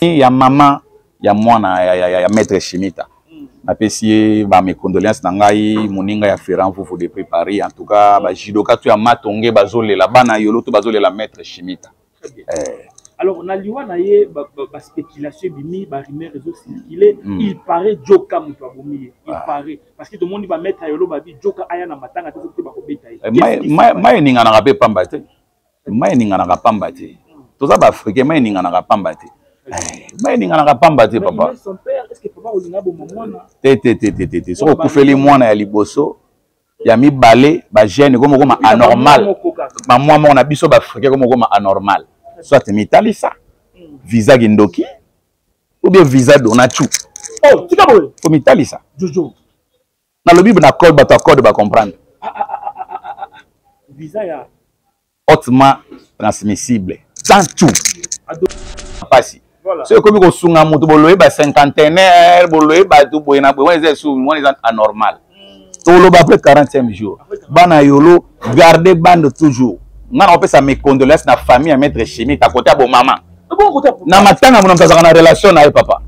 Ya mama ya mwana ya maître Shimita, napesi ye ba mes condoléances na ngai, moninga ya Ferrand Vuvu depuis Paris. En tout cas, bajudoka to ya Matonge bazolela, bana Yolo to bazolela maître Shimita. Alors, na liwa na ye, baspéculation ebimi, barumeur ezocircule. Il paraît Joka moto abomi ye. Il paraît, parce que tomoni bamaître ya Yolo babi Joka aya na matanga te, soki te bakobeta ye. Mai eninganaka mpe pamba te, mai eninganaka pamba te. Toza baafricain, mai eninganaka pamba te, mai eninganaka pamba te, papa. Te, te, te, te, te, te. Soki okufeli mwana ya liboso, ya mibale, bagene komo koma anormal. Bamwa moko na biso baafricain komo koma anormal. Soit mitalisa visa kindoki ou bien visa donachu. Oh, tika boye. Ko mitalisa. Nalobi na code, bato ya code bacomprendre. Visa ya hautement transmissible sans tout mpasi. Soki ekomi kosunga moto, boloye ba cinquantenaire, boloye bato boye na boye, wana eza esu, wana eza anormal. Toloba après 40e jour, bana Yolo, garde bande toujours. Nga na kopesa mes condoléances na famille ya maître Chimita, côté ya bomama. Na matanga, mona moto azalaka na relation na ye, papa.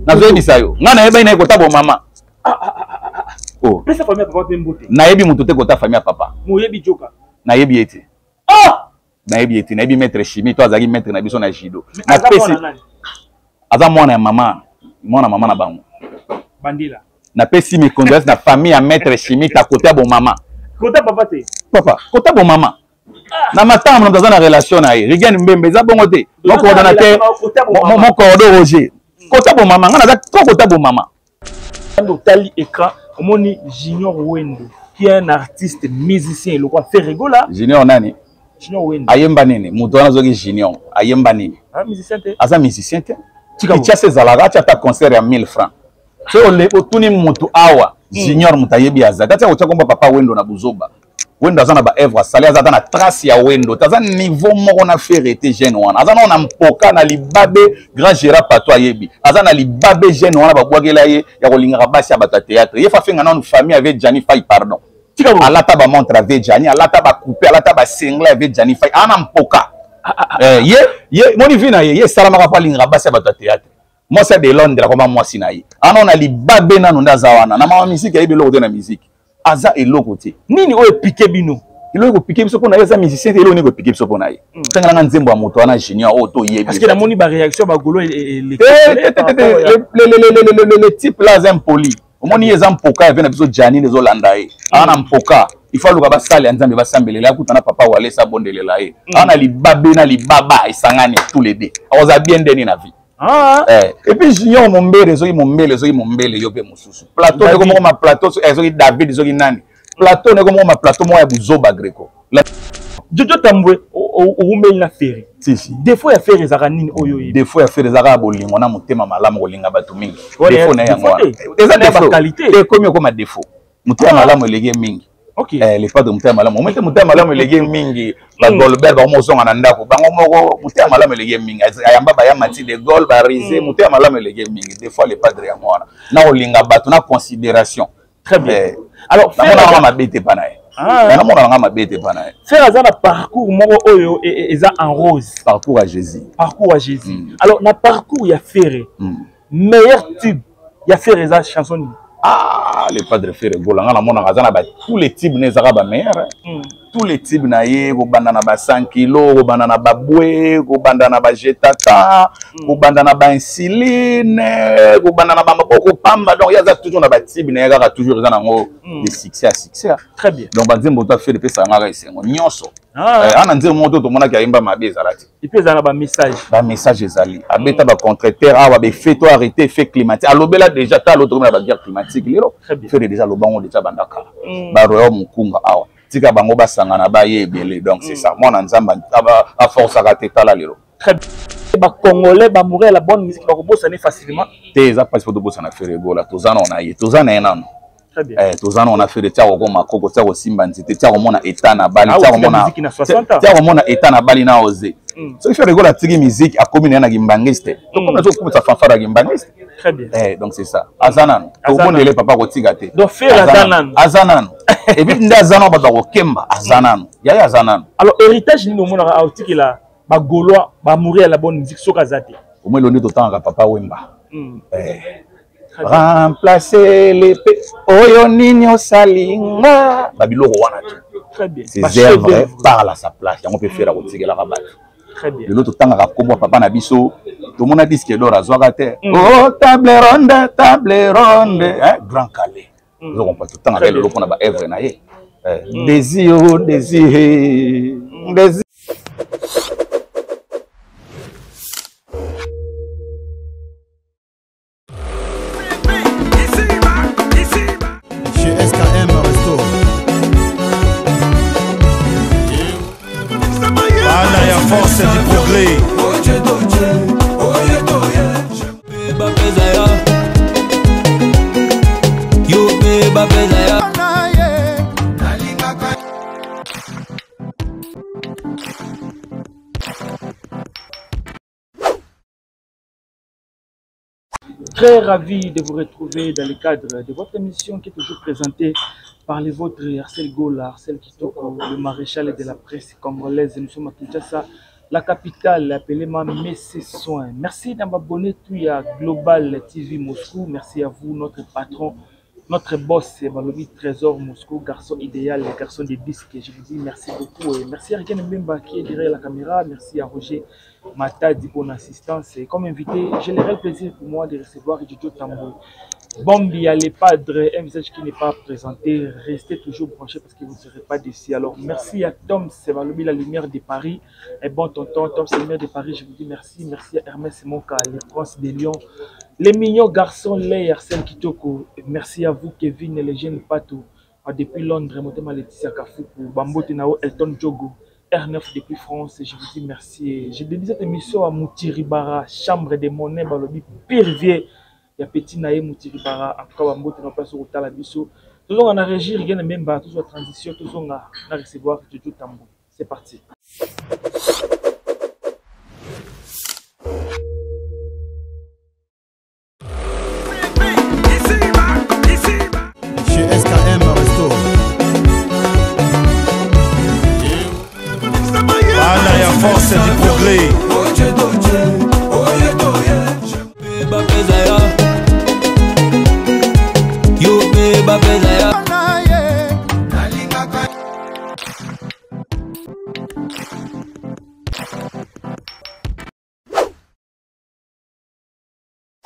Nazoyebisa yo, nga nayebani na ye kota bomama. Oh. Pesa famille ya papa mpe mbote. Nayebi moto te kota famille ya papa. Moyebi Joka? Nayebi ye te. Nayebi ye te. Nayebi maître Chimie to azalaki maître na biso na judo. Napesi aza mwana ya mama, mwana mama na bango. Bandela. Napesi mes condoléances na famille ya maître Chimie ta côté ya bomama. Kota papa te. Papa, kota bomama. Na matanga, moto aza na relation na ye, Rigen Mbembe, eza bongo te. Mon coordonnateur, mon coordo Roger, kota bomama. Nga naza ko kota bomama. Otali écran, omoni Junior Wendo qui est un artiste musicien lokwa Ferre Gola. Junior nani? Junior Wendo. Ayemba nini? Moto wana azoki Junior ayemba nini? Musicien te. Aza musicien te. Kinshasa ezalaka atia ata concert ya 1000 francs, so otuni moto awa, Junior moto ayebi aza te. Atia kotia komba papa Wendo na buzoba. Wendo aza na baœuvre asali, aza ata na trace ya Wendo te. Aza niveau moko na Ferre te. Jeune wana aza nao na mpoka na libabe. Grand Gérard Pato ayebi, aza na libabe. Jeune wana babwakela ye ya kolingaka basi ya bato ya théâtre. Ye fa fenga nanu famille avec Jani Fai, pardon. Alata bamontre avec Jani, alata bacoupe, alata basinglet avec Jani Fai. Aa na mpoka ye, ye moni vi na ye, ye esalamaka mpo alingaka basi ya bato ya théâtre. Mwasi ya de Londres akoma mwasi na ye. Ana na libabe nano nde aza wana na mama misiki. Ayebi eloko te na misiki, aza eloko te. Nini oyo epike bino? Eloko ekopike biso mpo na ye, aza musicien te. Eloko nini ekopike biso mpo na ye? Tangelanga nzembo ya moto wana Junior oyo toyebi. Parce que namoni baréaction bagolo. Le type là aza impoli. Omoni ye, eza mpoka ya ve na biso Janine ezolanda ye. Aa na mpoka, il faut aluka basale ya Nzambe, basambelela ye, akuta na papa Walesa, abondelela ye. Aa na libabe na libaba esangani tous les deux, akozala bien ndeni na vie. Eh, et puis Junior Mombele, soki Mombele, soki Mombele, yo mpe mosusu plateau ndeko moko ma plateau, soki David, soki nani, plateau ndeko moko ma plateau moko ya buzoba greco. Jojo Tambwe, owumeli na Ferre. Si, si. Défaut ya Ferre ezalaka nini oyo oyebi? Défaut ya Ferre ezalaka bolingo na motema malamu, kolinga bato mingi. Défaut na yango wana eza défaut. Ekomi okoma défaut. Motema malamu eleki mingi. Eh, le padre, motema malamu omete, motema malamu eleki mingi. Bagolbert bango mozonga na ndako bango moko. Motema malamu eleki mingi. Ayamba baya mati de Gaulle barise. Motema malamu eleki mingi, des fois le padre yango wana na kolinga bato na considération. Très bien. Alors, namonaka mabe te mpa na ye, namonaka nga mabe te mpa na ye. Ferre aza na parcours moko oyo eza en rose. Parcours ya Jésus. Parcours ya Jésus. Alors, na parcours ya Ferre, meilleur tube ya Ferre eza chanson nini? Ah, le padre Ferre Gola, nga namonaka aza na ba tous les tubes ne ezaka ba meilleur. Tous les tubes na ye, kobanda na ba 100 kilo, kobanda na babwe, kobanda na bajetata, kobanda na bainsuline, kobanda na bamaboko pamba. Donc ye aza toujours na batubes na ye kaka, toujours eza nango de succès à succès. Très bien. Donc banzembo to Ferre epesaka ngaka esengo nyonso. Ana nzembo moko to tomonaki ayemba mabe ezala te. Et puis ezala na bamessage. Bamessage ezali. Abeta bacontrecteur awa, baeffet to arrêté effet climatique, alobela déjà. Ta l'autre na baguerre climatique lelo, Ferre déjà alobango déjà banda kala. Baroyau mokunga awa, tika bango basangana, baye ebele. Donc c'est ça, mwana Nzambe aforçaka te. Tala lelo. Très bien. Bacongolais bamoureux ya la bonne musique bakobosana facilement. Te, eza mpasi mpo tobosana Ferre Gola. Toza nao na ye, toza na ye nano. Eh, toza nao na Ferre. Tia kokoma koko, tia kosimba nzete, tia komona eta na bali, tia komona eta na bali na oze. Soki Ferre Gola atiki musique, akomi na ye na kimbangiste, tokomi azokumisa fanfare ya kimbangiste. Eh, donc c'est ça, aza nano, tobondele papa kotika te. Donc Ferre aza nano. Aza nano. Et puis nde aza nano, bato bakokemba, aza nano, yaye aza nano. Alors, héritage nini omonaka aotikela bagaulois bamoureux ya la bonne musique soki aza te? Omoi lelo nde totangaka Papa Wemba. Remplacer les oyo nini osali nga babiloko wana te, ces œuvres parle à sa place. Yango mpe Ferre akotikelaka bato. Lelo totangaka nkombo ya papa na biso, tomona disque d'or azwaka te. Oh, table ronde, table ronde, Grand Kallé. Ozo comprendre, totangaka lelo mpona baœuvre na ye. Désir, désir, désir. Chez SKM Resto. Bana ya force du progrès. Très ravi de vous retrouver dans le cadre de votre émission qui est toujours présentée par les vôtres Arcel Gola, Arcel Kitoko, le maréchal de la presse congolaise. Nous sommes à Kinshasa, la capitale, appelée Messé Soin. Merci d'abonner tout à Global TV Moscou. Merci à vous, notre patron, notre boss, Balobi Trésor Moscou, garçon idéal, garçon des disques. Je vous dis merci beaucoup. Et merci à Riken Mbemba qui est derrière la caméra. Merci à Roger Matadi pour l'assistance. Et comme invité, j'ai le réel plaisir pour moi de recevoir Jojo Tambwe. Bombi à l'Epadre, un visage qui n'est pas présenté. Restez toujours branchés parce que vous ne serez pas déçus. Alors, merci à Tom Balobi, la lumière de Paris. Et bon tonton, Tom, c'est la lumière de Paris. Je vous dis merci. Merci à Hermès Monka, le prince des Lions. Les mignons garçons, les Arsène Kitoko. Merci à vous, Kevin et les jeunes Patou. Depuis Londres, Motema Laetitia Kafuku, Bambo Tenao, Elton Djogo, R9 depuis France. Je vous dis merci. Je dédie cette émission à Moutiribara, Chambre des Monnaies, Balobi, Pirvier. Il y a Petit Naé Moutiribara. En tout cas, Bambo Tenao, place au Talabiso. Toujours en régie, rien ne même pas. Toujours en transition, toujours en recevoir Jojo Tambwe. C'est parti. Chez SKM Resto. Bana ya force du progrès.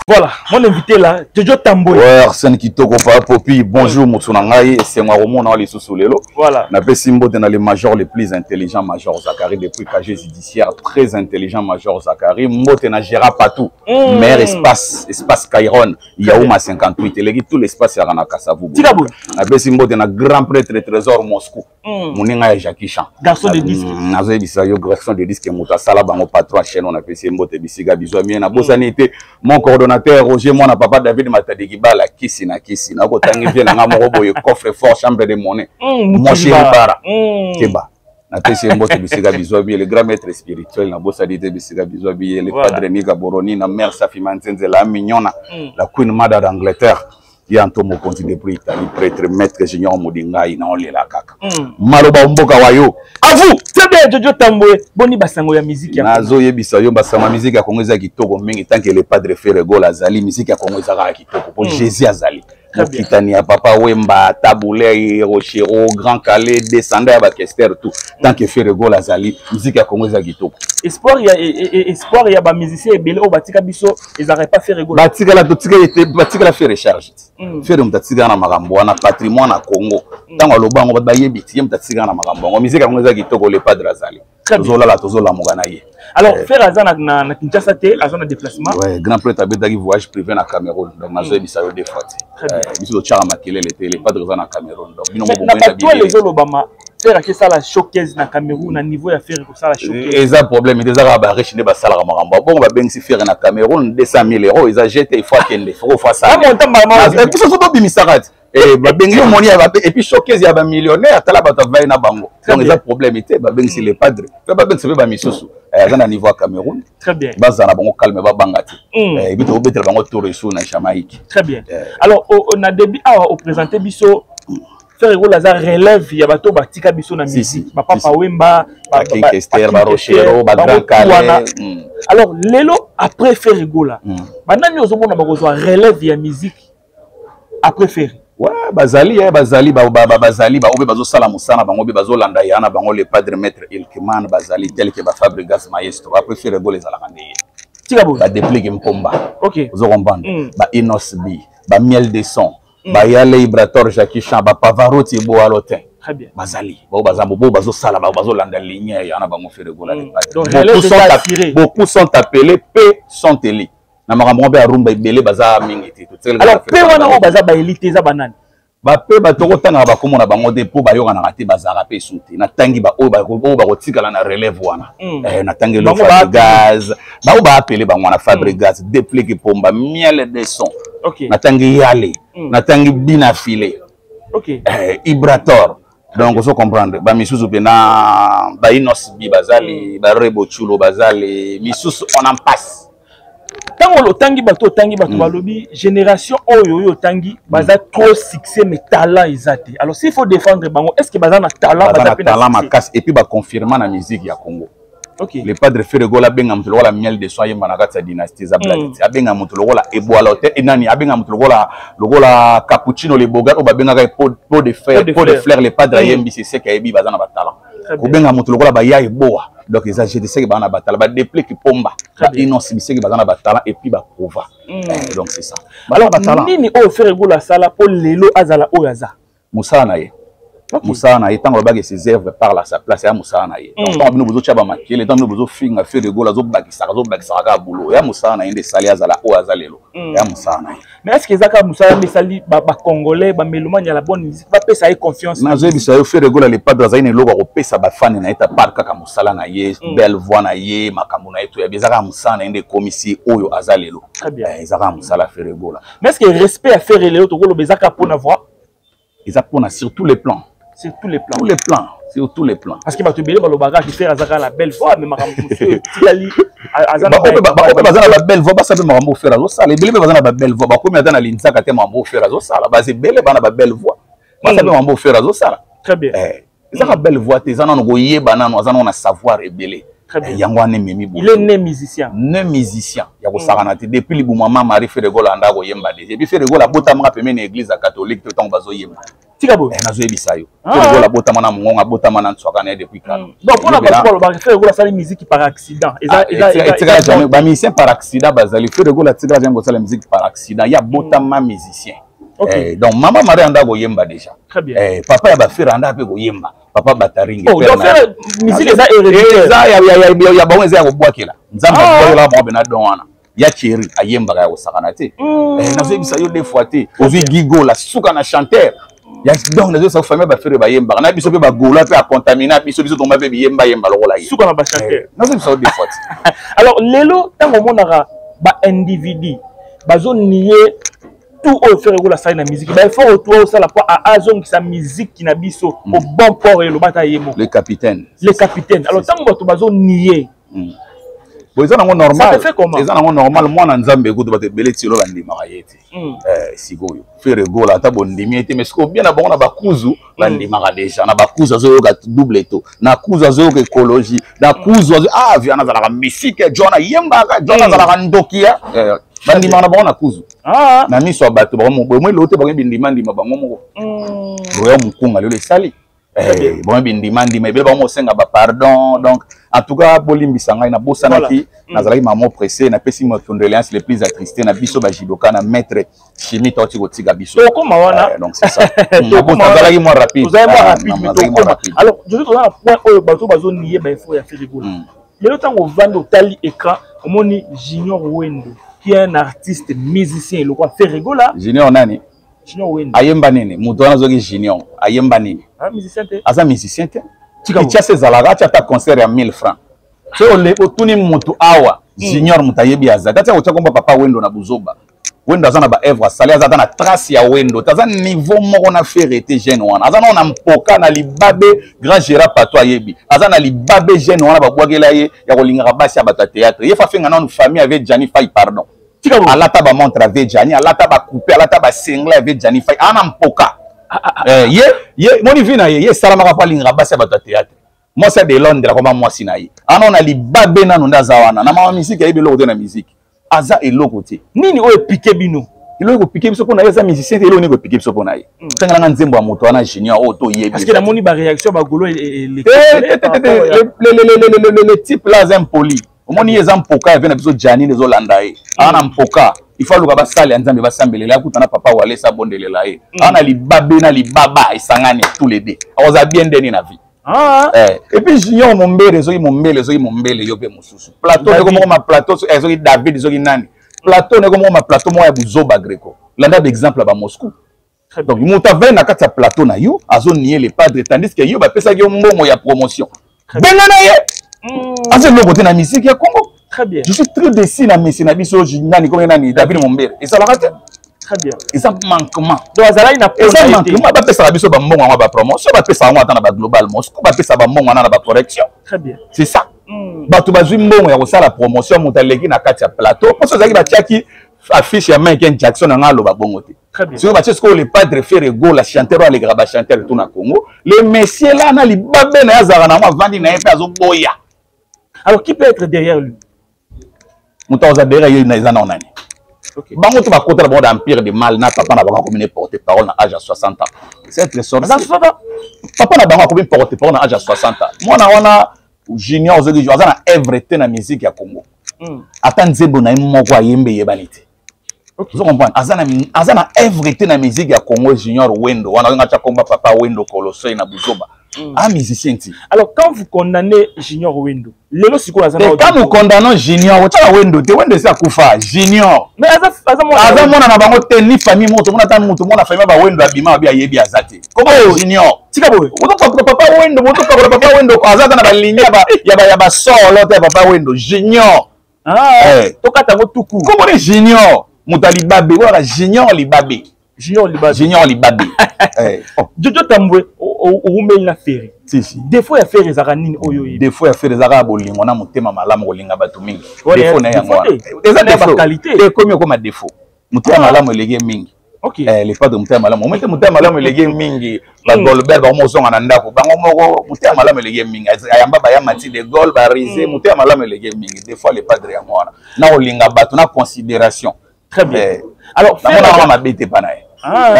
Voilà, mon invité là, Jojo Tambwe. Ouais, Arsène Kitoko, Papa Popi, bonjour, moto na ngai, esengo ya komona lisusu lelo. Voilà. Napesi mbote na le major le plus intelligent, Major Zachary, depuis casier judiciaire, très intelligent, Major Zachary. Mbote na Gérard Patou, maire espace, espace Kairon, Yaouma 58, eleki tout l'espace ya na Kasavubu. Tika boye. Napesi mbote na grand prêtre Trésor Moscou, moninga ya Jackie Chan. Garçon de disque. Nazoyebisa yo garçon de disque, moto asala bango patron chaîne, on apesi mbote bisika bizwa mie na bosani te. Mon coordonnateur Roger, mwana papa David Matadiki Bala, kisi na kisi nakotangi vie na nga moko boye, coffre fort, chambre de monnaie. Mon chéri Bara. Keba. Napesi ye mbote bisika bizwa bie, le grand maître spirituel na bosani te bisika bizwa bie, le padre Nika Boroni na mère Safima Nzenze la mignona, la queen mother d'Angleterre. Ya nto mokonzi depuis Italie, prêtre maître Junior Modingai na olela kaka. Maloba mboka wa yo. À vous. Très bien Jojo Tambwe, boni basango ya musique ya Congo. Nazoyebisa yo basango ya musique ya Congo eza kitoko mingi tant que le padre Ferre Gola azali, musique ya Congo ezalaka kitoko po Jésus azali. Très bien. Mokitani ya Papa Wemba, Taboulé, Rochero, Grand Kallé, descendant ya ba Kester tout. Tant que Ferre Gola azali, musique ya Congo eza kitoko. Espoir ya, espoir ya ba musicien ebele oyo batika biso, ezalaka pas Ferre Gola. Batikala totika ete, batikala Ferre charge. Ferre moto atikala na makambo wana, patrimoine na Congo. Ntango aloba yango, bato bayebi ti, ye moto atikala na makambo yango. Musique ya Congo eza kitoko, le padre azali. Très bien. Tozolala, tozolamuka na ye. Alors, Ferre aza na Kinshasa te, aza na déplacement. Ouais, grand prêtre abetaki voyage privé na Cameroun. Donc, nazoyebisa yo deux fois te. Très bien. Biso totyaka makelele te, le padre aza na Cameroun. Donc, bino Mais moko na boyenda bato oyo bilele. ezolobama, Ferre akesala showcase na Cameroun, na niveau ya Ferre kosala showcase. Eza problème, eza kaka ba riche nde basalaka makambo. Bongo babengisi Ferre na Cameroun, 200 000 euros, eza jete, il faut akende, il faut asala. Ah, montant, maman, Na, biso so tobimisaka ti. Babengi yo moni ya ba, et puis showcase ya ba millionnaire, tala bato avai na bango. Très Donc, bien. eza problème te, babengisi le padre. Pe babengisi pe ba misusu. Aza na niveau ya Cameroun. Très bien. Bazala na bango calme, babanga te. Et puis tobetela bango tour esu na Jamaïque. Très bien. Alors, na début, awa, o présenter biso Ferre Gola aza relève ya bato batika biso na musique, bapapa Wemba, King Kester, Barochero, Bagrand Kale. Alors lelo, après Ferre Gola, banani ozomona bakozwa relève ya musique après Ferre? Ouais, bazali, bazali, bazali baoyo mpe bazosala mosala bango mpe bazolanda ya na bango le padre maître Ilkman, bazali tel que baFabregas maestro. Après Ferre Gola, ezalaka nde ye. Tika boye. Badeplike Mpomba. Ozo comprendre? Ba Innoss'B, Bamiel de Son, Bayale Ibrator, Jackie Chan, Bapavaroti, Eboalo te. Très bien. Bazali bao baza bo bazosala, bao bazolanda ligne ya na bango Ferre Gola. Donc, relève eza assuré. Beaucoup sont appelés, peu sont élus. Na makambo mpe ya rumba, ebele baza mingi te. Alors mpe wana oyo baza baélite eza banani? Bape bato kotangaka bakombo na bango te mpo bayokanaka te, bazalaka mpe su te. Natangi baoyo bakotikala na relève wana. Natangi lo Fabregas, baoyo baapele bango wana, Fabregas, Depleke Pomba, Miel de Son. Natangi Yale, natangi Bina File, Ibrator. Donc ozo comprendre, bamisusu mpe na baInnoss'B bazali, Barebo Chulo bazali, misusu on en passe. Ntango otangi bato, otangi bato, balobi génération oyo otangi baza trop succès mais talent eza te. Alors s'il faut défendre bango, est ce que baza na talent? Baza na talent makasi et puis baconfirma na musique ya Congo. Le padre Ferre Gola abenga moto lokola Miel de Son ayemba na kati ya Dynastie, eza blague te. Abenga moto lokola Ebwala te, nani, abenga moto lokola Cappuccino le Bogar oyo babengaka Pot de Fer, Pot de Fleur, le padre ayembisi, seke ayebi baza na batalent. Kobenga moto lokola baya Eboa, donc eza jete, seke baza na batalent. Badepleki Pomba, baInnoss'B, seke baza na batalent et puis baprouva. Donc c'est ça. Alors nini oyo Ferre Gola asala mpo lelo azala oyo aza? Mosala na ye, mosala na ye. Ntango alobaki ses œuvres parle à sa place, ya mosala na ye. Donc ntango bino bozotya bamakele, ntango bino bozofinga Ferre Gola, azobakisaka, azobakisaka kaka bulo ya mosala na ye nde esali azala oyo aza lelo, ya mosala na ye. Mais est ce que eza kaka mosala nde esali bacongolais, bamélomane ya la bonne musique bapesa ye confiance? Nazoyebisa yo, Ferre Gola le padre azali na eloko ya kopesa bafani na ye ta part kaka mosala na ye, belle voix na ye, makambo na ye toyabi. Eza kaka mosala na ye nde ekomisi oyo aza lelo. Eza kaka mosala ya Ferre Gola. Mais est ce que respect ya Ferre lelo, tokoloba eza kaka mpona voix? Eza mpona sur tous les plans. Sur tous les plans. Tous les plans, sur tous les plans. Parce que bato ebele balobaka que Ferre aza kaka la belle voix, mais makambo mosusu etikali. Aza baza na babelle voix, basala mpe makambo Ferre azosala. Ebele mpe baza na babelle voix, bakomi ata na linzaka te. Makambo Ferre azosala, baza ebele bana babelle voix, basala mpe makambo Ferre azosala. Très bien. Eza ka belle voix te, eza nano koyeba, nano aza nano na savoir ebele. Yango wana ememi. Il est né musicien. Né musicien ya kosakana te. Depuis libuma ma Marie, Ferre Gola anda koyemba déjà. Et puis Ferre Gola abotamaka pembeni na église ya catholique te ntango bazoyemba. Tika boye. Nazoyebisa yo, Ferre Gola abotama na mongongo, abotama na ntswaka na ye depuis kala. Donc mpona bato balobaka Ferre Gola asali musique par accident, etikala jamais. Bamusicien par accident bazali. Ferre Gola atikala jamais kosala musique par accident. Ye abotama musicien. Donc mama Marie anda koyemba déjà. Très bien. Papa ya baFerre anda mpe koyemba, papa Bataringi. Oh, donc musique eza héréditaire? Eza ya bango, eza ya kobwakela. Nzambe abwakela bango mpe na don wana ya Thierry ayembaka ya kosakana te. Nazoyebisa yo, deux fois te ozwi Gigola, suka na chanteur ya. Donc nazoyebisa, famille baFerre bayembaka na biso mpe, bagola mpe acontamina biso, biso tomba mpe biyembayemba lokola ye. Suka na bachanteur. Nazoyebisa yo, deux fois te. Alors lelo ntango omonaka baindividu bazonie tout oyo Ferre Gola asali na musique, baeffort oyo to osala po azongisa musique na biso au bon port, eloba ata ye moko. Le capitaine. Le capitaine. Alors ntango bato bazonie Bon, eza nango normal, eza nango normal. Mwana Nzambe ekutu bato ebele ti lelo bandimaka ye te. Sikoyo Ferre Gola, ata bondimi ye te, mais sikoyo bien na bango na bakuzu bandimaka déjà. Na bakuzu azoyoka double to, na kuzu azoyoka écologie, na kuzu azo ah viana azalaka mystique, John ayembaka, John azalaka ndoki ya bandimaka na bango na kuzu. Na miso ya bato bango bomoi lelo te, bango bindima ndima bango moko roya mokunga lelo esali bango bindima ndima ebele, bango mosenga bapardon. Donc en tout cas bolimbisa ngai, nabosanaki, nazalaki mamo pressé. Napesi ma condoléance les plus attristé na biso bajudoka na maître Chimie tauti kotika biso. Tokóma wana. Donc c'est ça, nazalaki mwa rapide. Tozali mwa rapide, mais tokóma. Alors Josi, toza na point oyo bato bazonie baeffort ya Ferre Gola. Lelo ntango ovandi otali écran, omoni Junior Wendo qui est un artiste musicien eloko Ferre Gola. Junior nani? Junior Wendo. Ayemba nini? Moto wana azoki Junior ayemba nini? Musicien te? Aza musicien te. Kinshasa ezalaka atia ata concert ya 1000 francs, soki otuni moto awa, Junior moto ayebi aza te, atia kotia komba papa Wendo na buzoba. Wendo aza na baœuvre asali, aza ata na trace ya Wendo te. Aza niveau moko na Ferre te. Jeune wana aza nao na mpoka na libabe. Grand Gérard Pato ayebi, aza na libabe. Jeune wana babwakela ye ya kolingaka basi ya bato ya théâtre. Ye fa fenga nanu famille avec Jani Fai pardon. Alata bamontre avec Jani, alata bacoupe, alata basinglet avec Jani Fai. Aza na mpoka. Eh, ye ye moni vi na ye, ye esalamaka mpo alingaka basi ya bato ya théâtre. Mwasi ya de Londres akoma mwasi na ye. Ana na libabe nano nde aza wana. Na mama musique, ayebi eloko te na musique. Aza eloko te. Nini oyo epike bino? Eloko ekopike biso mpo na ye, aza musicien te. Eloko nini ekopike biso mpo na ye? Tangela nga nzembo ya moto wana junior oyo toyebi. Parce que namoni baréaction ya bagolo. Le type là aza impoli. Omoni, ye eza mpoka ya ve na biso Janine ezolanda ye. Aza na mpoka, il faut aluka basale ya Nzambe, basambelela, akuta na papa Walesa, abondelela ye. Aza na libabe na libaba esangani tous les deux, akozala bien ndeni na vie. Ah. Eh, et puis Junior Mombele, soki Mombele, soki Mombele, yo mpe mosusu plateau ndeko moko ma plateau, soki David, soki nani, plateau ndeko moko ma plateau moko ya buzoba. Greco, landa baexemple ya bamoscou. Donc moto avai na kati ya plateau na yo azonie le padre, tandis que yo bapesaki yo mbongo ya promotion. Benga na ye, aza eloko te na misiki ya Congo. Très bien. Je suis très déçu na mesi na biso nani komi nani, David Mombele, ezalaka te. Très bien. Eza manquement. Donc azalaki na eza manquement. Bapesaka biso bambongo yango ya bapromotion, bapesaka yango ata na baglobal Moscou, bapesa bambongo wana na bacorrection. Très bien. C'est ça. Bato bazwi mbongo ya kosala promotion, moto aleki na kati ya plateau. Mposo ezalaki, batiaki affiche ya Michael Jackson nanga, aloba bongo te. Soki batie sikoyo le padre Ferre Gola, chanteur oyo alekaka bachanteur tout na Congo, le monsieur là na libabe na ye azalaka nango, avandi na ye mpe azoboya. Alors, qui peut être derrière lui? Moto akoza derrière ye eza nao nani? Bango to bakota na bango na empire de mal na papa na bango akomi ne porte parole na age ya 60 ans. C'est le sorcier. Papa na bango akomi porte parole na age ya 60 ans. Mwana wana junior ozoki, aza na œuvre te na musique ya Congo. Ata nzembo na ye moko ayembe eyebani te. Ozo comprendre? Aza na œuvre te na musique ya Congo. Junior Wendo wana oyo nga komba papa Wendo Kolosoi na buzoba, a musicien ti. Alors, quand vous condamnez Junior Wendo, lelo sikoyo aza na quand nous condamnons Junior, otyaka Wendo te. Wendo esi akufa. Junior Mais aza aza mwana. Aza mwana na bango te, ni famille moko. Tomona ata moto mona famille ba Wendo abima, babi ayebi aza te. Koma Junior. Tika boye. Otopakola papa Wendo, botopakola papa Wendo, aza ata na baligne ya basolo te ya papa Wendo Junior. Ah, tokata yango tuku. Komoni Junior, moto ya libabe oyaka, Junior libabe. Junior Libabe. Junior libabe. Oh. Jojo Tambwe, owumeli na Ferre. Si, si. Défaut ya Ferre ezalaka nini oyo oyebi? Défaut ya Ferre ezalaka bolingo na motema malamu, kolinga bato mingi. Défaut na yango wana eza défaut. Ekomi okoma défaut. Motema malamu eleki mingi. Le padre, motema malamu omete, motema malamu eleki mingi. Bagolbert bango mozonga na ndako bango moko. Motema malamu eleki mingi. Ayamba baya mati de gol barise. Motema malamu eleki mingi. Des fois le padre yango wana na kolinga bato na considération. Très bien. Alors, namonaka mabe te mpa na ye.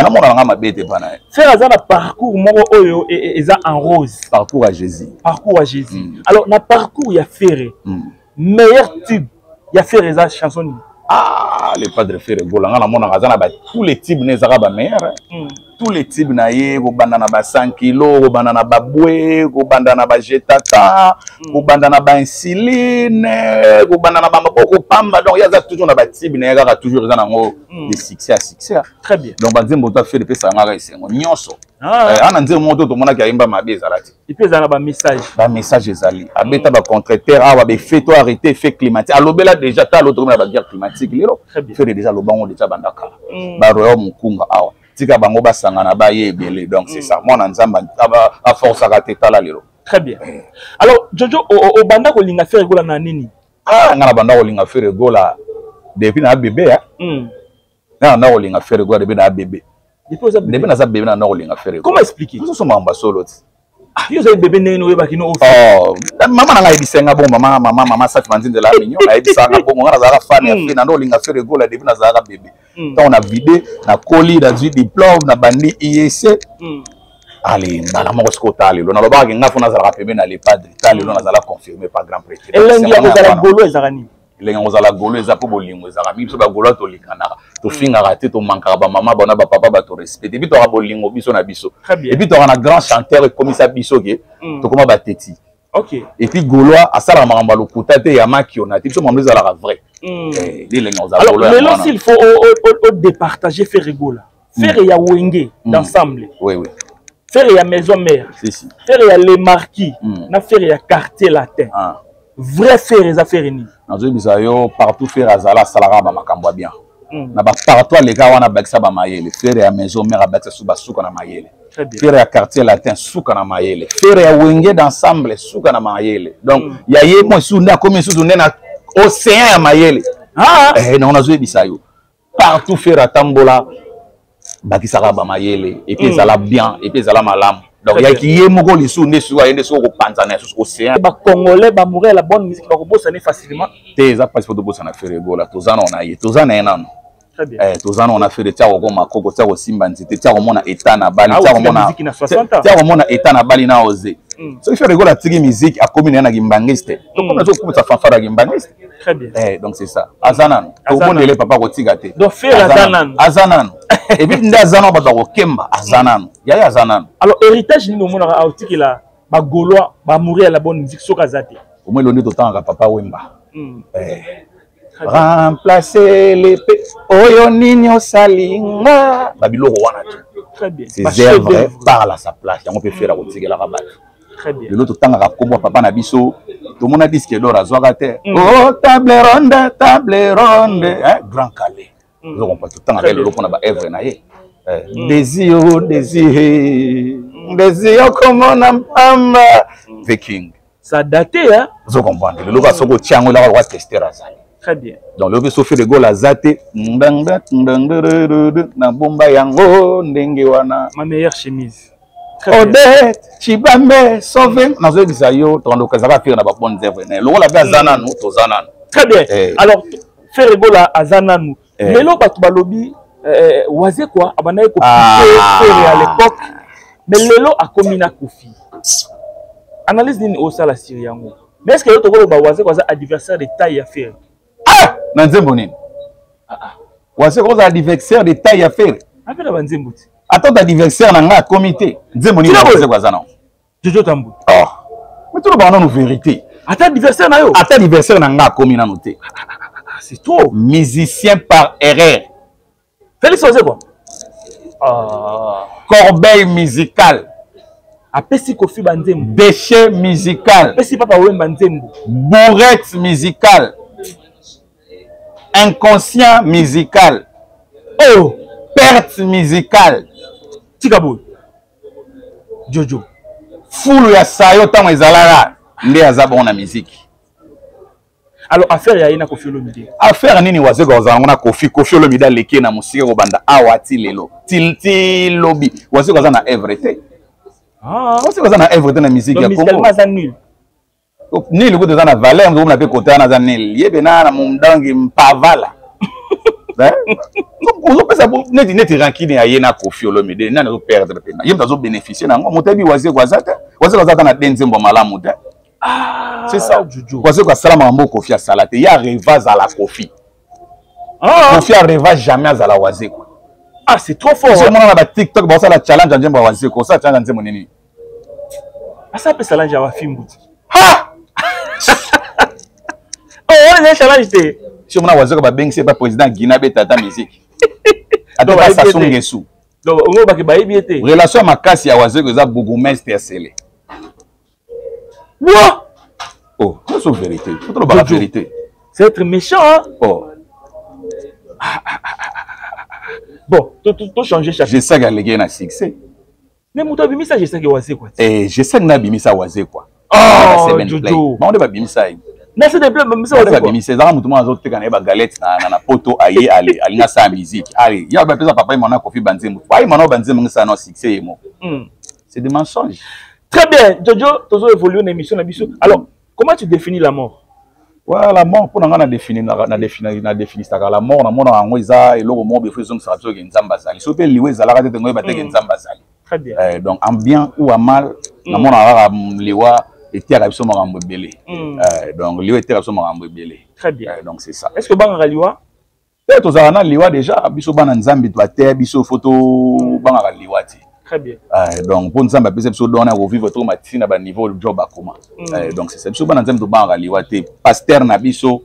Namona nanga mabe te mpa na ye. Ferre aza na parcours moko oyo eza en rose. Parcours à Jésus. Parcours à Jésus. Alors, na parcours ya Ferre, meilleur tube ya Ferre eza chanson nini? Ah, le padre Ferre Gola, nga namonaka aza na ba tous les tubes ne ezaka ba meilleur. Tous les tubes na ye, kobanda na ba 100 kilo, kobanda na babwe, kobanda na bajetata, kobanda na bainsuline, kobanda na bamaboko pamba. Donc ye aza toujours na batubes na ye kaka, toujours eza nango de succès à succès. Très bien. Donc banzembo to Ferre epesaka ngaka esengo nyonso. Ana nzembo moko to tomonaki ayemba mabe ezala te. Et puis ezala na bamessage. Bamessage ezali, abeta bacontrecteur awa, baeffet to arrêté effet climatique, alobela déjà. Ta alo tokomi na baguerre climatique lelo. Ferre déjà alobango déjà banda kala. Baroyau mokunga awa, tika bango basangana, baye ebele. Donc c'est ça, mwana Nzambe aforçaka te. Tala lelo. Très bien. Alors Jojo, obanda kolinga Ferre Gola na nini? Ah, nga na banda kolinga Ferre Gola depuis na bébé. Nga na kolinga Ferre Gola depuis na bébé. Depuis naza bébé, na kolinga Ferre. Comment expliquer? Ozosomba basolo ti. Yo ozali bébé, ndenge nini oyebaki no? Oh, mama na ngai ayebisa nga bongo. Mama Safi Manzindela mignon ayebisaka nga bongo. Nga nazalaka fan ya Ferre, nando olinga Ferre Gola depuis nazalaka bébé. Ntango na vide, nakoli, nazwi diplôme, nabandi IEC. Ale mbala moko sikoyo, tala lelo, nalobaka nga fo nazalaka pembeni na le padre. Tala lelo, nazala confirmé par grand prêtre. Elengi ya kozala golo ezalaka nini? Elengi kozala golo eza mpo bolingo ezalaka mingi. Biso bagolo tolinganaka, tofingaka te, tomankaka bamama bona bapapa, bato respecte. Et puis toka bolingo biso na biso. Et puis toka na grand chanteur, ekomisa biso ke tokoma bateti. Et puis gaulois asalaka makambo ya lokuta te, ya makiona te. Biso makambo ezalaka vrai. Elengi kozala golo. Lelo, s'il faut odépartager Ferre Gola, Ferre ya Wenge d'ensemble, oui oui Ferre ya Maison Mère, si, si. Ferre ya Les Marquis, na Ferre ya Quartier Latin, vrai Ferre eza Ferre nini? Nazoyebisa yo, partout Ferre azala, asalaka bamakambo ya bien. Na bapartout aleka wana, abakisa bamayele. Ferre ya Maison Mère abakisa su basuka na mayele. Ferre ya Quartier Latin, suka na mayele. Ferre ya Wenge d'ensemble, suka na mayele. Donc ya ye mo esusu nde akomi lisusu nde na océan ya mayele. Nango nazoyebisa yo, partout Ferre atambola. Bakisaka bamayele et puis ezala bien et puis ezala malamu. Donc yaki ye moko lisusu nde suka ye nde soki okopanzana ya susu océan. Bacongolais bamourir ya la bonne musique bakobosana facilement. Te, eza mpasi mpo tobosana Ferre Gola. Toza nano na ye, toza na ye nano. Eh, toza nano na Ferre. Tia kokoma koko, tia kosimba nzete, tia komona eta na bali, tia komona, tia komona eta na bali na oze. Soki Ferre Gola atiki musique, akomi na ye na kimbangiste, tokomi azokomisa fanfare ya kimbangiste. Très bien. Eh, donc c'est ça, aza nano, tobondele papa kotika te. Donc Ferre aza nano. Aza nano, et puis nde aza nano, bato bakokemba, aza nano, yaya aza nano. Alors héritage nini omonaka aotikela bagaulois bamourir ya la bonne musique soki aza te? Omoi elo nde totangaka Papa Wemba. Eh. Remplacer les oyo nini osalinga babiloko wana te. Très bien. Ces œuvres parlent à sa place. Yango mpe Ferre akotikelaka bato. Lelo totangaka nkombo ya papa na biso, tomona disque d'or azwaka te. Oh, table ronde, table ronde, grand Kallé. Ozo comprendre, totangaka lelo mpona baœuvre na ye. Désir, désir, désir okomona mpamba, The King. Ça date, hein. Ozo comprendre, lelo kaka soki otia yango elaka lokwa tester azali. Très bien. Donc lelo mpe soki de Gaulle aza te, na bomba yango ndenge wana. Ma meilleure chemise. Odette Chibambe sauve, nazoyebisa yo, tokandoka ezalaka Ferre na babonnes œuvres na ye lokola mpe aza nanu, toza nanu. Très bien. Alors Ferre Gola aza nanu. Lelo bato balobi Wazekwa abandaki kopiquer Ferre à l'époque, mais lelo akomi na Kofi. Analyse nini osala sur yango? Mais est ce que lelo tokoloba Wazekwa aza adversaire de taille ya Ferre? Ah, na nzembo nini Wazekwa ozala adversaire de taille ya Ferre? Ape na banzembo te. Ata oto adversaire na ngai akomi te, nzembo nini Wazekwa aza nango? Jojo Tambu. Oh, mais tolobaka nano vérité. Ata adversaire na yo, ata adversaire na ngai akomi nano te. C'est trop. Musicien par erreur. Félix Wazekwa. Ah. Corbeille musicale. Apesi Kofi banzembo. Déchet musical. Apesi Papa Wemba nzembo. Bourrette musicale. Inconscient musical. Oh, perte musicale. Tika boye. Jojo. Fulu ya sayo ntango ezalaka nde aza bongo na musique. Alors affaire ya ye na Kofi Olomide. Affaire nini Wazekwa kozala yango na Kofi? Kofi Olomide aleki ye na mosika kobanda awa ti lelo ti lobi. Wazekwa aza na œuvre te. Wazekwa aza na œuvre te na musique ya Congo. Aza nul. Nul kutu eza na valeur, okomona mpe kota wana aza nul. Ye pena na mondangi mpavala. Ozopesa neti neti rancune ya ye na Kofi Olomide, nani azoperdre pena? Ye moto azobénéficie na yango. Moto ayebi Wazekwa aza te. Wazekwa aza ata na de nzembo ya malamu te. Ah, c'est ça. Jojo. Wazekwa asala makambo Kofi asala te. Ye areva azala Kofi. Ah. Kofi areva jamais azala Wazekwa. Ah, c'est trop fort. Omona na ba TikTok basala challenge ya nzembo ya Wazekwa. Osala challenge ya nzembo nini? Asa pe challenge ya bafimbu ti. Ha! Oh, wana eza challenge te. Si omona Wazekwa babengisi ye pa président Guinée abeta ata musique. Ata pa Sassou Nguesso. Donc oyo bake bayebi ye te. Relation ya makasi ya Wazekwa eza bourgmestre ya Sele. Wa! Oh, c'est vérité. Faut toloba la vérité. C'est être méchant, hein? Oh. Bon, to changer chapitre. Jesaka aleki na succès. Mais moto abimisa Jesaka Wazekwa. Eh, Jesaka na abimisa Wazekwa. Oh, Jojo. Bango nde babimisa ye. Na se de babimisa Wazekwa. Babimisa ezaka moto moko azoteka na ye bagalette na poto, aye ale alinga asala musique. Ale, ya bapesa papa ye mwana Kofi banzembo. Papa ye mwana banzembo ngisala na succès ye moko. C'est des mensonges. Très bien, Jojo, tozo évoluer na émission na biso. Alors, comment tu définis la mort? Ouais, la mort mpona nga na définisaka la mort, namona yango eza eloko moko befo ezongisaka biso ke Nzambe azali. Soki mpe liwa ezalaka te, tengo oyeba te ke Nzambe azali. Très bien. Donc en bien ou en mal, namonaka kaka liwa eteyaka biso makambo ebele. Donc liwa eteyaka biso makambo ebele. Très bien. Donc c'est ça. Est-ce que obangaka liwa? Te, tozalaka na liwa déjà, biso bana Nzambe bateya biso fo tobangaka liwa te. Très bien. Donc mpo Nzambe apesa biso don ya kovivre tokoma ntina baniveau job akoma. Donc c'est ça, biso bana Nzambe tobangaka liwa te. Pasteur na biso,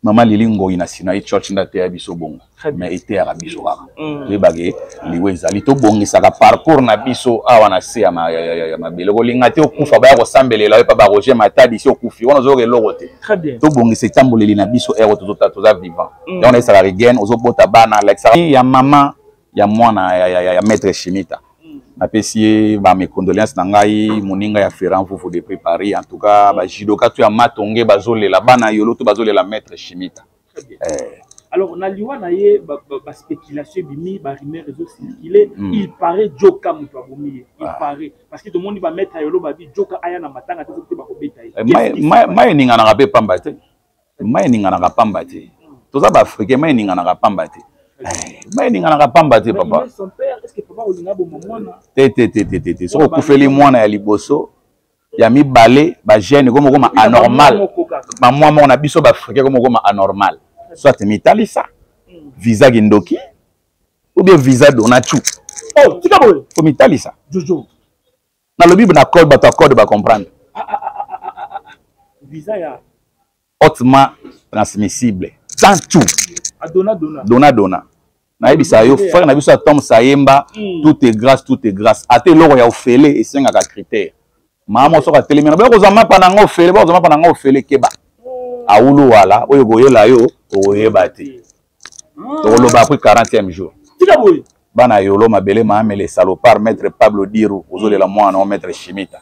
Mama Lili Ngoi na Sinaï Church, nde ateya biso bongo. Mais eteyaka biso kaka toyebake liwa ezali, tobongisaka parcours na biso awa na se ya mabele. Kolinga te okufa baya kosambelela yo pa ba Roger Matadi. Si okufi wana, ozoyoka eloko te. Tobongisa etamboleli na biso ere toza vivant. Yango nayesaka Rigen, ozobota bana, alakisaka ya mama ya mwana ya maître Chimita. Napesi ye ba condoléances na ngai, moninga ya Ferran Vuvu depuis Paris. En tout cas bajudoka to ya Matonge bazolela, bana Yolo to bazolela maître Chimita. Alors na liwa na ye, baspéculation ebimi, barumeur ezocircule. Il paraît Joka moto abomi ye. Il paraît parce que tomoni bamaître ya yolo babi Joka aya na matanga te, soki te bakobeta ye. Mai eninganaka mpe pamba te, mai eninganaka pamba te. Toza baafricain, mai eninganaka pamba te, mai eninganaka pamba te, papa. Te, te, te, te, te, te. Soki okufeli mwana ya liboso, ya mibale, bagene komo koma anormal. Bamwa moko na biso baafricain komo koma anormal. Soit mitalisa visa kindoki ou bien visa donachu. Oh, tika boye. Ko mitalisa. Jojo. Nalobi na code, bato ya code bacomprendre. Visa ya hautement transmissible sans tout. Adona dona. Dona dona. Nayebisa yo, frère na biso ya Tom Sayemba, tout est grâce, tout est grâce. Ata eloko ya ofele esengaka critère. Mama soki atelemi na boya kozwa mapa na ngo ofele, boya kozwa mapa na ngo ofele, keba. Awulu wala oyo koyela yo okoyeba te. Tokoloba après 40e jour. Tika boye. Bana yolo mabele maamele salopard maître Pablo Diru ozolela mwana o maître Shimita.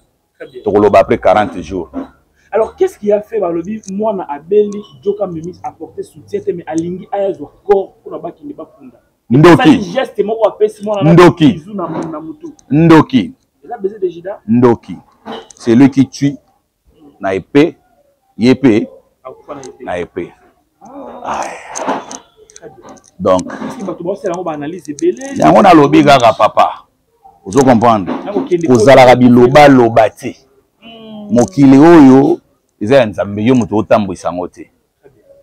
Tokoloba après 40 jours. Alors, qu'est-ce qui a fait balobi mwana abeli, Joka Memis apporter soutien te, mais alingi ayazwa corps mpona bakende bakunda? Ndoki. Geste moko apesi mwana. Ndoki. Bizu na mutu. Ndoki. Eza baiser de Judas. Ndoki. C'est lui qui tue na épée, ye mpe akufa na épée. Na épée. Donc bato baosala yango baanalyse ebele. Yango nalobi kaka, papa, ozo comprendre, kozalaka bilobaloba te. Mokili oyo eza ya Nzambe, yo moto otambwisa yango te.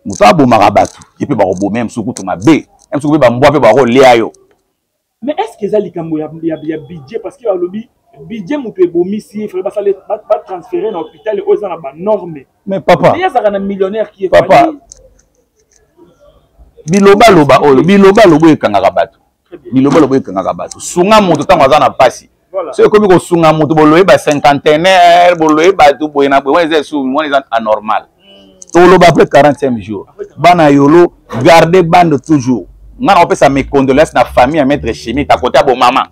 Moto abomaka bato, ye mpe bakoboma ye mosusu kutu mabe, ye mosuku mpe bambwa mpe bakolia yo. Mais est ce que eza likambo ya budget? Parce que balobi budget moto ebomisi ye, fallait basala batransfere na hôpital oyo eza na banorme. Mais papa, ye azalaka na millionnaire qui papa, bilobaloba oyo, bilobaloba oyo ekangaka bato, bilobaloba oyo ekangaka bato. Sunga moto ntango aza na mpasi. Soki ekomi kosunga moto, boloye ba cinquantenaire, boloye bato boye na boye, wana eza esu, wana eza anormal. Toloba après 40e jour. Bana yolo, garde bande toujours. Nga na kopesa mes condoléances na famille ya maître Chimite à côté ya bomama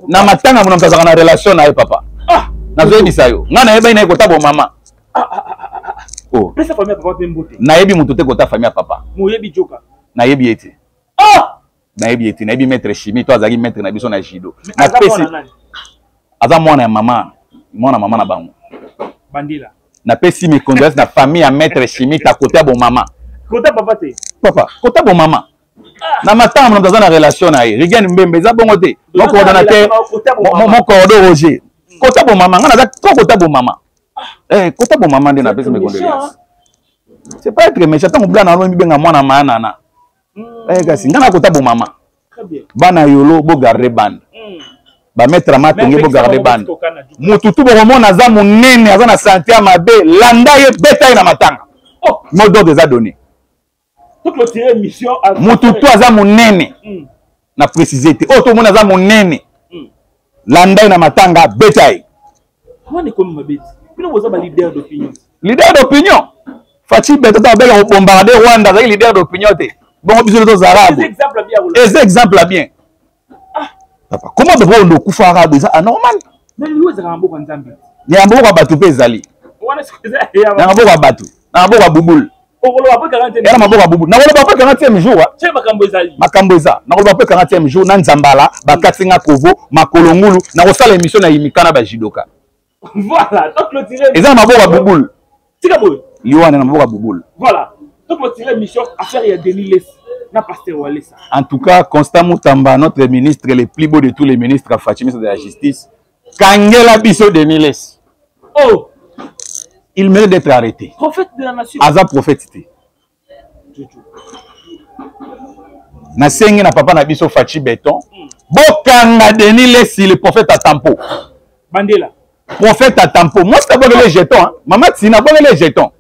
na matanga. Mona moto azalaka na relation na ye, papa. Nazoyebisa yo, nga nayebaki na ye kota bomama. Oh. Nayebi moto te kota famille ya papa. Nayebi ye te, nayebi ye te. Nayebi maître Chimie to azalaki maître na biso na judo. Napesi, aza mwana ya mama, mwana mama na bango. Bandila. Napesi mes condoléances na famille ya maître Chimie ta côté ya bomama. Kota papa te. Papa, kota bomama na matanga, moto aza na relation na ye. Rigen Mbembe eza bongo te, mon coordonnateur, mon coordo Roger, kota bomama. Nga naza ko kota bomama, kota bomama nde napesi mes condoléances. C'est pas être méchant. Ntango blana alo mibenga mwana maanana, kasi nga nakota bomama. Bana yolo, bogarde bande. Bamaître matonge, bogarde bande. Mutu tu bokomona aza monene, aza na sante ya mabe, landa ye, beta ye na matanga. Mot d'ordre eza donné. Mutu tu aza monene, na précise te, oyo tomoni aza monene, landa ye na matanga, beta ye. Leader d'opinion Fatshi Béton, abeka kobombarde Rwanda, azalaki leader d'opinion te? Bongo biso tozala eza exemple ya bien, papa. Comment papa ondo okufaka bo? Eza anormal. Ya maboko ya bato mpe ezali na maboko ya bato, na maboko ya bubule, ya na maboko ya bubule. Nakoloba mpe 40e jour, makambo eza. Nakoloba mpe 40e jour na Nzambala, bakati nga kovo makolo ngulu. Nakosala émission na yimika na bajudoka. Eza na maboko ya bubule. Liwa na maboko ya bubule. Voilà, donc clôturer émission, affaire ya Denis Lessie na pasteur Walesa. En tout cas, Constant Moutamba, notre ministre le plus beau de tous les ministres, Fatshi, ministre de la Justice, kangela biso Denis Lessie. Oh. Il mérite d'être arrêté. Prophète de la nation. Aza prophète te. Nasengi na papa na biso Fatshi Béton, bokanga Denis Lessie, le prophète à tampo. Bandela. Prophète à tampo. Moi, c'est d'abord les jetons. Hein. Maman Tina, bon les jetons.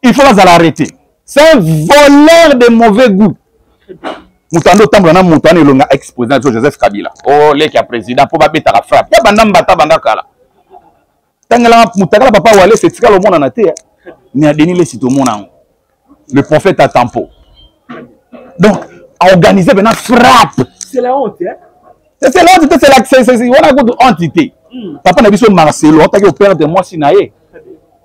Il faut les arrêter. C'est un voleur de mauvais goût. Moto ando otambola na moto wana elonga ex président biso Joseph Kabila, o leki ya président, mpo babetaka frappe ya banda mbata banda kala. Tangelanga motakala papa Walesa etikala omonana te, mais ya Denis Lessie tomona yango, le prophète à tampo. Donc organiser maintenant frappe. C'est la honte, hein? C'est la honte te, c'est la wana kutu honte te. Papa na biso Marcelo otaki operdre mwasi na ye,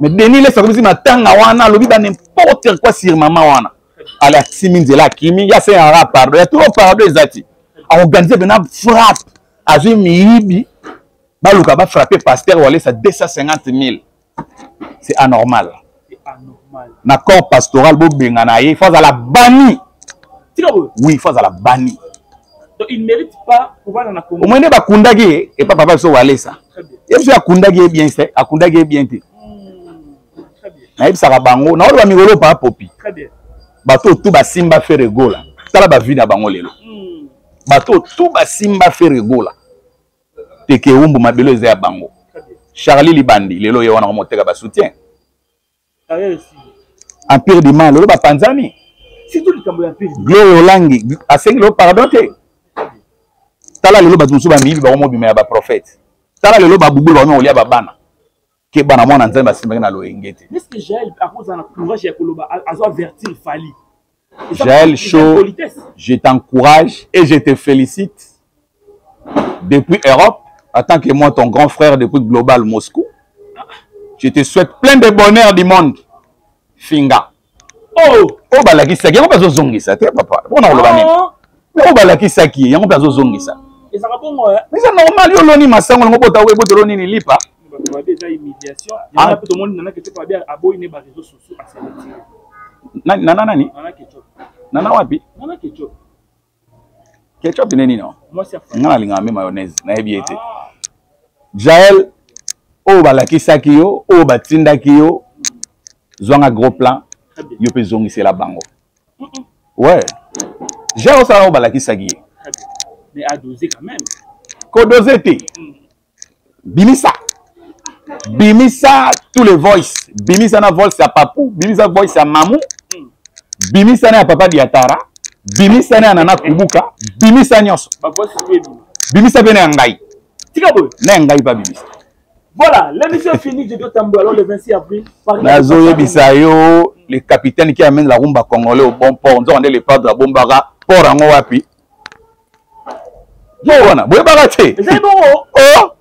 mais Denis Lessie akomisi matanga wana, alobi ba n'importe quoi sur mama wana. Ale asimi nzela akimi, ya asengaka pardon, ya trop pardon eza ti. Aorganize mpena frappe, azwi miyibi, baluka ba frapper pasteur Walesa 250 000. C'est anormal. Na corps pastoral bobengana ye, il faut azala banni. Oui, il faut azala banni. Donc il ne mérite pas pouvoir na Congo. Au moins nde bakundaki ye epa papa biso Walesa. Ye biso akundaki ye bien te, akundaki ye bien te. Nayebisaka bango, naoloba mikolo pa popi. Bato tu basimba Ferre Gola. Tala ba vie na bango lelo. Bato tu basimba Ferre Gola. Teke Humbu mabelo eza ya bango. Charlie Libandi lelo ye wana komoteka ba soutien. Empire du mal lelo bapanzani. Surtout likambo ya Empire. Gloire Olangi asengi lelo pardon te. Tala lelo bato mosusu bamiyibi bango mobima ya ba prophète. Tala lelo babubulu bango kolia babana. Keba na mwana Nzambe asimbaki na loyenge te. Est-ce que Jaël akozala na courage ya koloba azo avertir Fally? Jaël Show, je t'encourage et je te félicite depuis Europe, en tant que moi, ton grand frère depuis Global Moscou. Je te souhaite plein de bonheur du monde. Finga. Oh, oh balakisaki yango mpe azozongisa te papa. Mpona koloba nini? Mais oyo balakisaki ye yango mpe azozongisa. Ezalaka bongo eh? Mais eza normal, yo oloni masango yango bota oyo ebotelo nini lipa. Bato babe eza humiliation. Yango mpe tomoni Nana Ketchup babe aboyi ne ba réseaux sociaux a se retirer. Nana nani? Nana Ketchup. Nana wapi? Nana Ketchup. Ketchup nde nini? Nga nalingaka mpe mayonnaise, nayebi ye te. Jael, oyo balakisaki yo, oyo batindaki yo, zwanga gros plan, yo mpe zongisela bango. Ouais. Jael osala oyo balakisaki ye. Mais a doser quand même. Kodose te. Bimisa. Bimisa tous les voices. Bimisa na voice ya Papu, bimisa voice ya Mamu. Bimisa na ya Papa Diatara, bimisa na ya Nana Kubuka, bimisa nyonso. Ba voice oyo. Bimisa pe na ya ngai. Tika boye. Na ya ngai pa bimisa. Voilà, l'émission est finie, je dois tambour. Alors le 26 avril, Nazoyebisa yo, le capitaine qui amène la rumba congolais au bon port, nzokande le padre abombaka port yango wapi? Yo wana boyebaka te. Ezali bongo. Oh!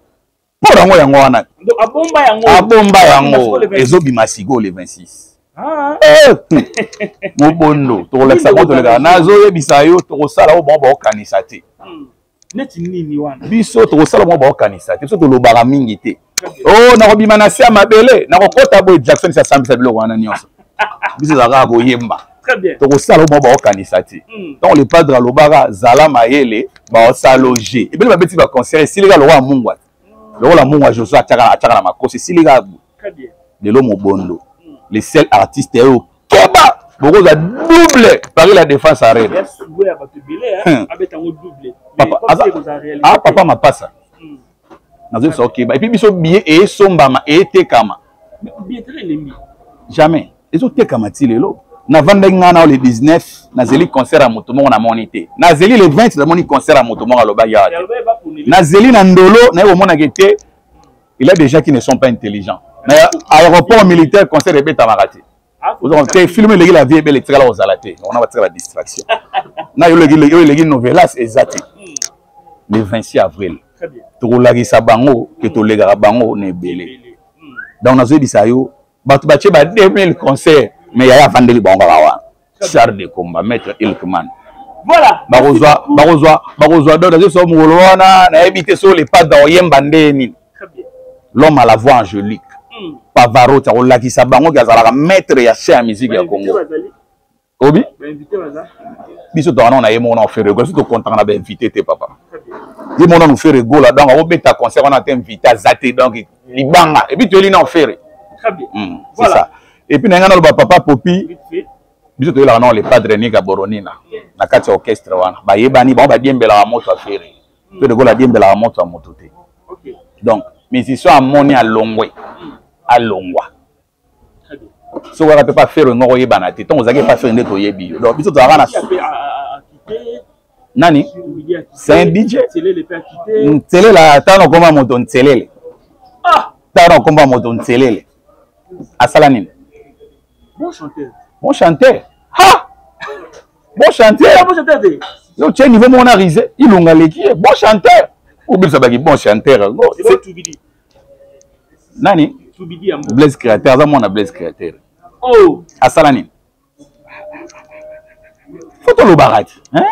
Port yango yango wana. Donc abomba yango. Abomba yango. Ezobima sikoyo le 26. Ah. Eh, mobondo tokolakisa bango tolekaka. Nazoyebisa yo tokosala oyo bango baokanisa te. Neti nini wana? Biso tokosala bango baokanisa te. Biso tolobaka mingi te. Oh, nakobima na se ya mabele, nakokota boye Jackson si asambisa biloko wana nyonso. Biso ezalaka kaka koyemba. Tokosala oyo bango baokanisa te. Ntango le padre alobaka zala mayele, baosaloge. Ebele babeti ba concert esili kaka lokola mungwa. Lokola mungwa Josué atiaka na makosi esili kaka boye. Lelo mobondo, le seul artiste oyo keba bokozwa double Paris la Défense Arena. Papa, ah, papa mapasa. Nazoyebisa okeba. Et puis biso billet esombama etekama. Jamais. Ezotekama ti lelo. Navandaki ngai na le 19 nazeli concert ya moto moko namoni te. Nazeli le 20 namoni concert ya moto moko alobaki awa te. Nazeli na ndolo naye komonaka te. Il y a des gens qui ne sont pas intelligents. Na aéroport militaire concert ebetamaka te. Te film eleki la vie ebele etikala kozala te. Wana batika ba distraction. Na yo eleki yo eleki novelas eza te. Le 26 avril. Tokolakisa bango ke tolekaka bango na ebele. Donc nazoyebisa yo bato batie ba 2000 concert mais yaya avandeli bango kaka wana. Char de combat maître Ilkman. Voilà. Bakozwa bakozwa bakozwa donc nazoyebisa yo mokolo wana nayebi te so le padre oyemba nde nini. L'homme à la voix angélique. Pavarotti akolakisa bango ke azalaka maître ya chaîne ya musique ya Congo. Obi? Biso tokana na ye moko na Ferre Gola, biso tokontaka na ba invité te papa. Ye moko na Ferre Gola donc akobeta concert wana te invité aza te donc libanga et puis toyeli na Ferre. Très bien. C'est ça. Et puis na ngai naloba papa Popi, biso toyelaka na le padre Nika Boronina na kati ya orchestre wana bayebani bango badiembelaka moto ya Ferre. Ferre Gola adiembelaka moto ya moto te. Donc musicien amoni alongwe alongwa. Soki kaka mpe pa Ferre ngo koyebana te ntango ozalaki pa Ferre nde toyebi yo. Donc biso tozalaka na nani? C'est un DJ. Nselele ata na okoma moto nselele. Ata na okoma moto nselele. Asala nini? Bon chanteur. Bon chanteur. Ha! Bon chanteur. Bon chanteur te. Yo tie niveau moko na rise, ilunga leki ye. Bon chanteur. Obebisa baki bon chanteur. Nani? Blaise Créateur, aza mwana Blaise Créateur. Oh. Asala nini? Faut tolobaka te, hein?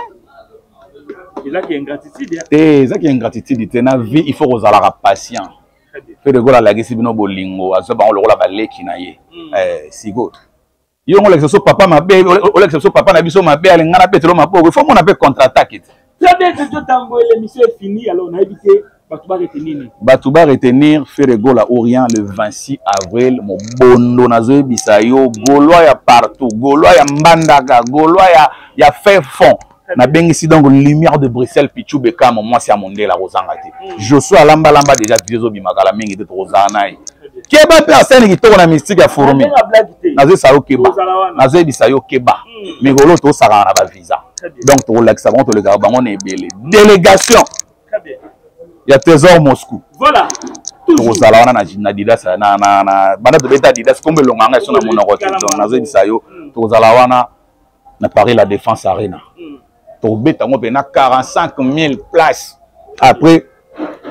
Ezaki ingratitude. Te, ezaki ingratitude te. Na vie, il faut kozalaka patient. Ferre Gola alakisi bino bolingo, azwa bango lokola baleki na ye. Sikoyo yo ngo olakisa biso papa mabe, olakisa biso papa na biso mabe, alinga na betelo maboko, il faut mona mpe contre-attaque te. Très bien, Jojo Tambo, l'émission est finie. Alors nayebi te bato baretenir nini? Bato baretenir Ferre Gola Orient le 26 avril. Mobondo, nazoyebisa yo, Gaulois ya partout, Gaulois ya Mbandaka, Gaulois ya fin fond, nabengisi donc Lumière de Bruxelles, Pichu Bekamo, mwasi ya mondele, akozanga te. Josue alambalamba déjà, video ezobima kala mingi te, tokozala na ye. Keba mpe asali kitoko na mystique ya fourmi. Nazoyebisa yo keba, nazoyebisa yo keba. Mikolo tosakana na bavisa, donc tokolakisa bango, tolekaka bango na ebele. Délégation ya Trésor Moscou. Voilà. Tokozala wana na Adidas, na banda tobeta Adidas, kombo elonganga eso na monoko te. Donc nazoyebisa yo, tokozala wana na Paris La Défense Arena, tokobeta yango mpe na 45 000 places. Après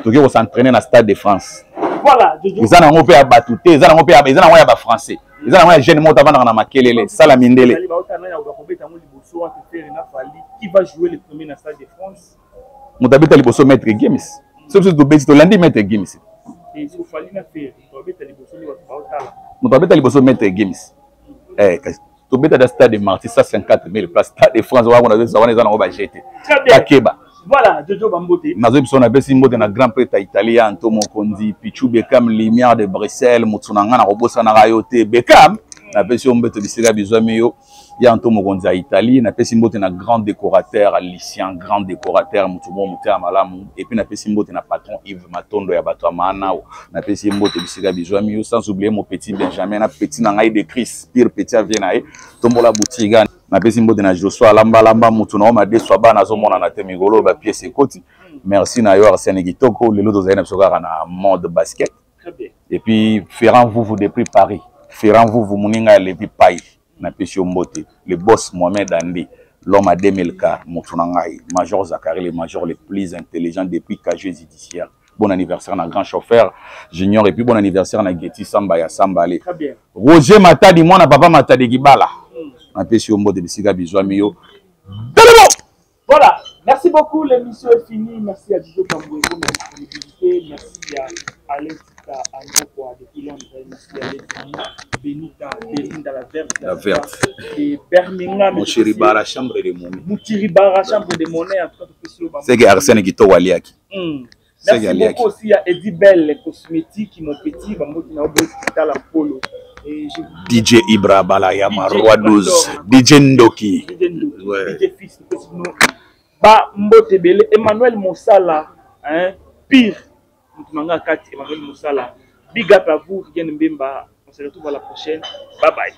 tokoki kos'entraîner na Stade de France. Voilà. Eza nango mpe ya bato te, eza nango mpe, eza nango ya bafrançais, eza nango ya jeune moko tavandaka na makelele sala mindele. Qui va jouer le premier na Stade de France? Moto abeta liboso, Maître Gims. So biso tobeti, tolandi Maître Gims. Moto abeta liboso, Maître Gims. Tobeta da Stade de Martyr, 154 000 place. Stade de France wana wana eza nango bajete, bakeba. Voilà, Jojo, bambote. Nazoyi biso, napesi mbote na grand prêtre ya Italie ya Anto Mokonzi, Pichu Bekam, Lumière de Bruxelles, motu na ngai, nakobosanaka yo te. Bekam, napesi yo mbote bisika bizwami yo, ya Anto Mokonzi ya Italie. Napesi mbote na grand décorateur Lucien, grand décorateur, motu moko motema malamu. Et puis napesi mbote na patron Yves Matondo ya bato ya Maanao, napesi ye mbote bisika bizwami yo. Sans oublier mon petit Benjamin na petit na ngai de Chris pire petit avie na ye tombola butiga. Napesi mbote na Josua Alambalamba, motu na yo madeso bana azomonana te mikolo oyo, bapiese ekoti. Merci na yo, Arsène Kitoko. Lelo tozali na biso kaka na mode basket. Et puis Ferrand Vuvu depuis Paris, Ferrand Vuvu, moninga ya Levi Pai, napesi yo mbote. Le boss Mohamed Andi, l'homme à 2000 car, motu na ngai major Zakari, le major le plus intelligent depuis casier judiciaire. Bon anniversaire na grand chauffeur Junior, et puis bon anniversaire na Getty Samba ya Sambale, Roger Matadi, mwana papa Matadi Kibala, napesi yo mbote bisika bizwami yo. Telemo. Voilà, merci beaucoup. L'émission est finie. Merci à Jojo Tamboué pour la disponibilité. Merci à Alain Tita Angokwa depuis Londres. Merci à Lady Benita, Belinda la Verte. La Verte. Et Birmingham. Mochiribara, chambre de monnaie. Mochiribara, chambre de monnaie. En tout cas, c'est que Arsène Kitoko aliaki. Merci beaucoup aussi à Eddie Bell, Cosmétique, mon petit, Bamoti na Obo, la Polo. Et je DJ Ibra Balayama, Roi 12, DJ Ndoki. DJ Ndoki, ouais. DJ Fils, ba mbote ebele. Emmanuel Mosala, hein, pire mutu na nga kati, Emmanuel Mosala. Big up à vous, Rien Mbemba. On se retrouve à la prochaine. Bye bye.